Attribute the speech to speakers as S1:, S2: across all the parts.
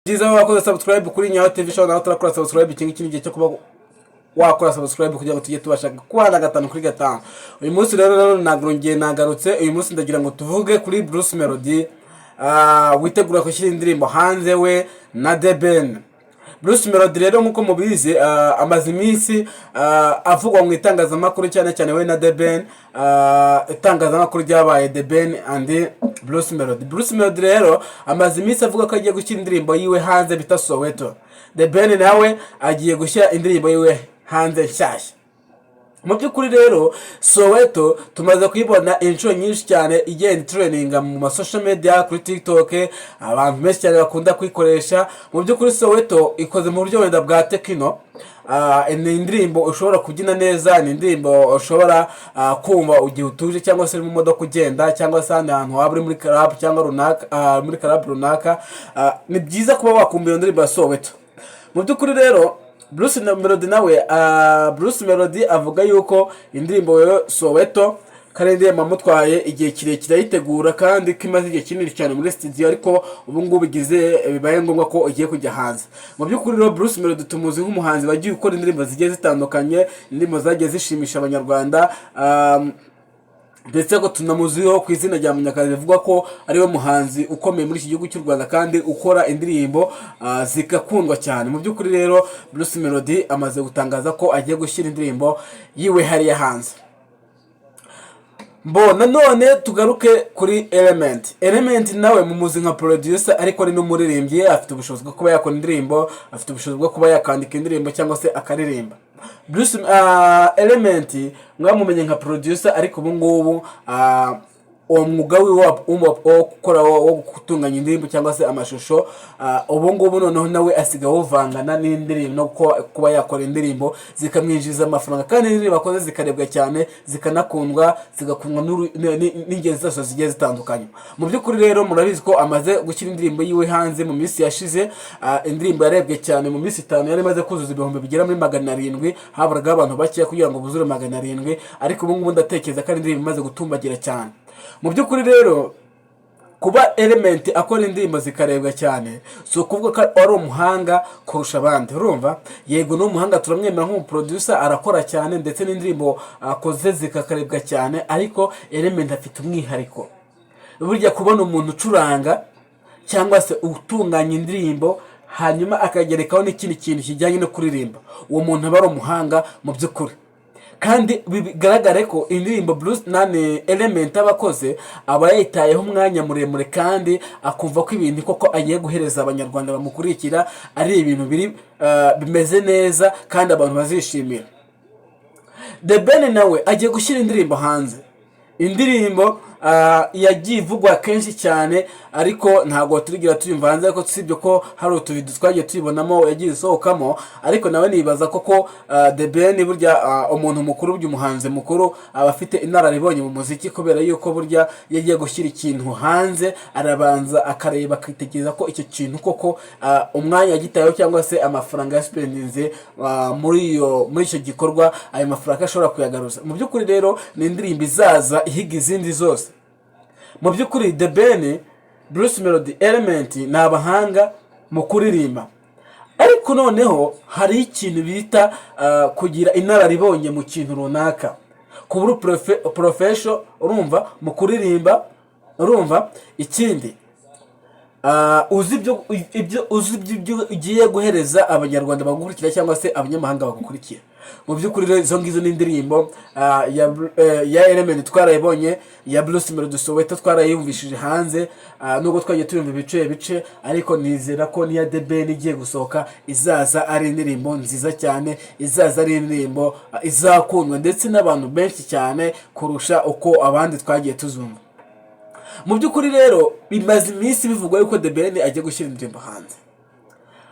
S1: Byiza wakoze subscribe kuri Nyaho TV Show, nawe turakora subscribe. Iki ngiki ni igihe cyo kuba wakora subscribe kugira ngo tujye tubasha kubana gatanu kuri gatanu. Uyu munsi rero ntabwo ngiye nagarutse. Uyu munsi ndagira ngo tuvuge kuri Bruce Melody witegura gushyira indirimbo hanze, we na The Ben. Bruce Melody rero, nk'uko mubizi, amaze iminsi avugwa mu itangazamakuru cyane cyane, we na The Ben. Itangazamakuru ryabaye The Ben and Bruce Melody. Bruce Melody rero amaze iminsi avuga ko agiye gushyira indirimbo yiwe hanze bita Soweto. The Ben nawe agiye gushyira indirimbo yiwe hanze nshyashya. Mu by'ukuri rero, Soweto tumaze kuyibona inshuro nyinshi cyane igenda itrendinga mu ma social media, kuri TikTok, abantu benshi cyane bakunda kuyikoresha. Mu by'ukuri Soweto ikoze mu buryo wenda bwa techno. Ni indirimbo ushobora kubyina neza, ni indirimbo ushobora kumva igihe utuje cyangwa se uri mu modoka ugenda, cyangwa se ahandi hantu waba uri muri club cyangwa runaka, muri club runaka. Ni byiza kuba wakumva iyo ndirimbo ya Soweto. Mu by'ukuri rero, Bruce Melody nawe, Bruce Melody avuga yuko indirimbo yo Soweto kandi indirimbo amutwaye igihe kirekire ayitegura, kandi ko imaze igihe kinini cyane muri studio, ariko ubu ngubu bigize bibaye ngombwa ko igiye kujya hanze. Mu by'ukuri rero, Bruce Melody tumuzi nk'umuhanzi wagiye ukora indirimbo zigiye zitandukanye, indirimbo zagiye zishimisha Abanyarwanda, ndetse ko tunamuziho ku izina rya Munyakazi, bivugwa ko ariwe muhanzi ukomeye muri iki gihugu cy'u Rwanda kandi ukora indirimbo zigakundwa cyane. Mu by'ukuri rero, Bruce Melody amaze gutangaza ko agiye gushyira indirimbo yiwe hariya hanze. Mbo nanone tugaruke kuri Element. Element nawe mumuzi nka producer, ariko ari n'umuririmbyi. Afite ubushobozi bwo kuba yakora indirimbo, afite ubushobozi bwo kuba yakandika indirimbo cyangwa se akaririmba. Bruce Element mwamumenye nka producer, ariko ubu ngubu uwo mwuga wiwe wo gukora, wo gutunganya indirimbo cyangwa se amashusho, ubu ngubu noneho nawe asigaye awuvangana n'indirimbo no kuba yakora indirimbo zikamwinjiriza amafaranga, kandi indirimbo akoze zikarebwa cyane, zikanakundwa, zigakundwa n'ingeri zose zigiye zitandukanye. Mu by'ukuri rero, murabizi ko amaze gushyira indirimbo yiwe hanze mu minsi yashize. Indirimbo yarebwe cyane, mu minsi 5 yari imaze kuzuza ibihumbi bigera muri 700, haburagaho abantu bakeya kugira ngo buzure 700. Ariko ubu ngubu ndatekereza ko ari indirimbo imaze gutumbagira cyane. Mu by'ukuri rero, kuba Element akora indirimbo zikarebwa cyane si ukuvuga ko ari umuhanga kurusha abandi. Urumva, yego ni umuhanga, turamwemera nk'umuproducer, arakora cyane, ndetse n'indirimbo akoze zikakarebwa cyane, ariko Element afite umwihariko. Burya kubona umuntu ucuranga cyangwa se utunganya indirimbo, hanyuma akagerekaho n'ikindi kintu kijyanye no kuririmba, uwo muntu aba ari umuhanga mu by'ukuri. Kandi bigaragare ko indirimbo Bruce nane Element aba akoze aba yayitayeho umwanya muremure, kandi akumva ko ibintu koko agiye guhereza Abanyarwanda bamukurikira ari ibintu biri bimeze neza kandi abantu bazishimira. The Ben nawe agiye gushyira indirimbo hanze, indirimbo yagiye ivugwa kenshi cyane, ariko ntabwo turigira tuyumva hanze, ariko usibye ko hari utuvido twagiye tuyibonamo yagiye isohokamo. Ariko nawe nibaza koko The Ben burya umuntu mukuru, burya umuhanzi mukuru aba afite inararibonye mu muziki, kubera yuko burya iyo agiye gushyira ikintu hanze arabanza akareba, akitegereza ko icyo kintu koko umwanya yagitayeho cyangwa se amafaranga yaspendinze muri icyo gikorwa, ayo mafaranga ashobora kuyagaruza. Mu by'ukuri rero, ni indirimbo izaza ihiga izindi zose. Mu by'ukuri, The Ben, Bruce Melody, Element ni abahanga mu kuririmba, ariko noneho hari ikintu bita kugira inararibonye mu kintu runaka, kuba uri profession, urumva, mu kuririmba. Urumva, ikindi uzi ibyo ugiye guhereza Abanyarwanda bagukurikira cyangwa se abanyamahanga bagukurikira. Mu by'ukuri rero, izo ngizo ni indirimbo ya Element twarayibonye, ya Bruce Melody Soweto twarayumvishije hanze, nubwo twagiye tuyumva ibice bice, ariko nizera ko n'iya The Ben igiye gusohoka izaza ari indirimbo nziza cyane, izaza ari indirimbo izakundwa ndetse n'abantu benshi cyane kurusha uko abandi twagiye tuzumva. Mu by'ukuri rero, bimaze iminsi bivugwa yuko The Ben agiye gushyira indirimbo hanze.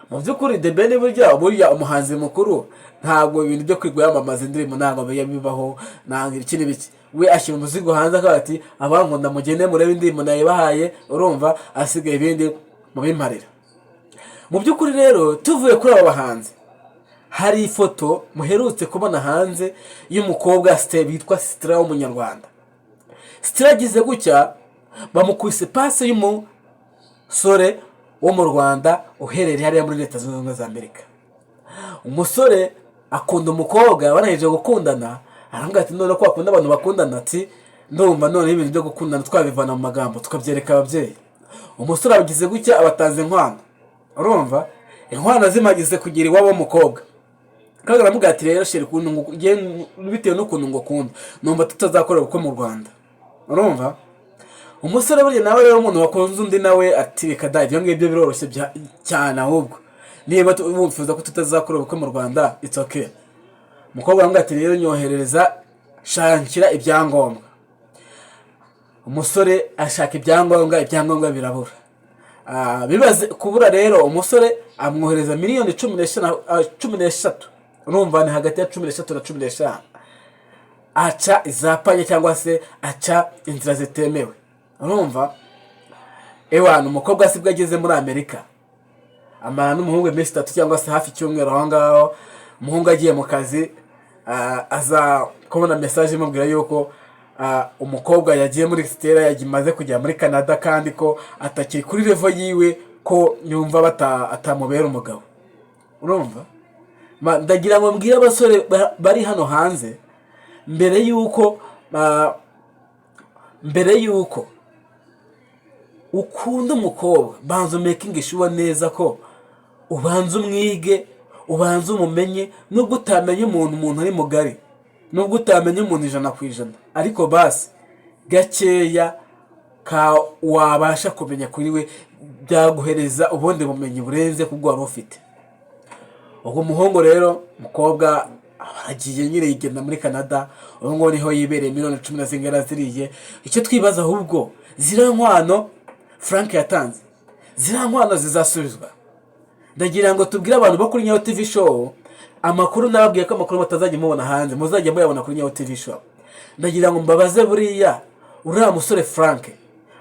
S1: Mu by'ukuri, The Ben burya umuhanzi mukuru ntabwo ibintu byo kwigwa yamamaza indirimbo ntabwo bijya bibaho, ntabwo iki n'ibiki. We ashyira umuzigo hanze akavuga ati: "Abankunda mugende murebe indirimbo nayibahaye." Urumva, asigaye ibindi mubimparira. Mu by'ukuri rero, tuvuye kuri aba bahanzi, hari ifoto muherutse kubona hanze y'umukobwa witwa Stella w'Umunyarwanda. Stella agize gutya bamukubise pase y'umusore. wo mu Rwanda uherereye hariya muri Leta Zunze Ubumwe za Amerika. Umusore akunda umukobwa, barangije gukundana, aramubwira ati: "None ko wakunda abantu bakundana," ati: "ndumva noneho ibintu byo gukundana twabivana mu magambo, tukabyereka ababyeyi." Umusore abigize gutya, abatanze inkwano. Urumva, inkwano zimaze kugira iwabo w'umukobwa, kandi aramubwira ati: "Rero chéri, ukuntu bitewe n'ukuntu ngukunda, numva tutazakora ubukwe mu Rwanda." Urumva, umusore burya nawe rero, umuntu wakunze undi nawe ati: "Reka da, ibyo ngibyo biroroshye cyane. Ahubwo niba wifuza ko tutazakora ubukwe mu Rwanda, it's okay." Umukobwa aramubwira ati: "Rero nyoherereza, shakira ibyangombwa." Umusore ashaka ibyangombwa, ibyangombwa birabura. Bibaze kubura rero, umusore amwohereza miliyoni 15, 13. Urumva ni hagati ya 13 na 15. Aca izapanye cyangwa se aca inzira zitemewe. Urumva, ewana, umukobwa sibwo ageze muri Amerika, amara n'umuhungu iminsi 3 cyangwa se hafi icyumweru aho ngaho. Umuhungu agiye mu kazi, aza kubona message imubwira yuko umukobwa yagiye muri sitera, yagimaze kujya muri Canada, kandi ko atakiri kuri level yiwe, ko yumva atamubera umugabo. Urumva, ndagira ngo mbwire abasore bari hano hanze, mbere yuko ukunda umukobwa, banza umakinge sure neza ko ubanza umwige, ubanza umumenye. Nubwo utamenya umuntu, umuntu ari mugari, nubwo utamenya umuntu 100%, ariko basi gakeya ka wabasha kumenya kuri we byaguhereza ubundi bumenyi burenze kubwo wari ufite. Ubwo umuhungu rero, umukobwa aragiye nyine, yigenda muri Canada, ubu ngubu niho yibereye. Miliyoni cumi na zingana ziriye. Icyo twibaza ahubwo, ziriya nkwano Frank yatanze, ziriya nkwano zizasubizwa? Ndagira ngo tubwire abantu bo kuri Nyawo TV Show amakuru. Nababwiye ko amakuru batazajya mubona hanze, muzajya muyabona kuri Nyawo TV Show. Ndagira ngo mbabaze, buriya uriya musore Frank,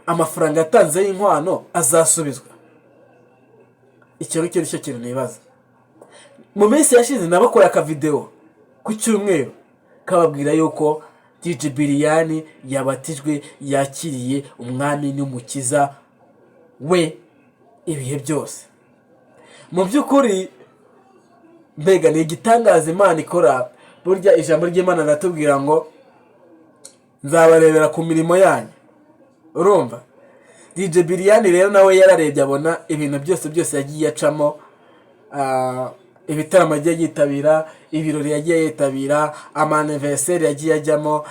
S1: amafaranga yatanze y'inkwano azasubizwa? Icyo ngicyo nicyo kintu nibaza. Mu minsi yashize nabakora akavidewo ku cyumweru kababwira yuko DJ Biriyani yabatijwe, yakiriye umwami n'umukiza we ibihe byose. Mu by'ukuri, mbega ni igitangaza Imana ikora! Burya ijambo ry'Imana riratubwira ngo: "Nzabarebera ku mirimo yanyu." Urumva, DJ Biriyani rero nawe yararebye, abona ibintu byose byose yagiye acamo, ibitaramo yagiye yitabira, ibirori yagiye yitabira, ama anniversaire yagiye ajyamo,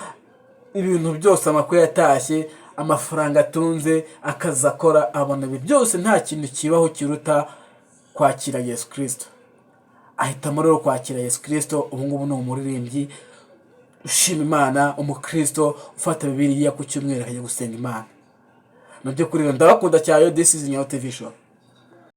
S1: ibintu byose, amakuru yatashye, amafaranga atunze, akazi akora, abona ibi byose nta kintu kibaho kiruta kwakira Yesu Kirisito. Ahitamo rero kwakira Yesu Kirisito. Ubu ngubu ni umuririmbyi ushima Imana, umukristo ufata Bibiliya ku cyumweru akajya gusenga Imana. Mu by'ukuri rero ndabakunda cyane. This is Nyawo TV Show.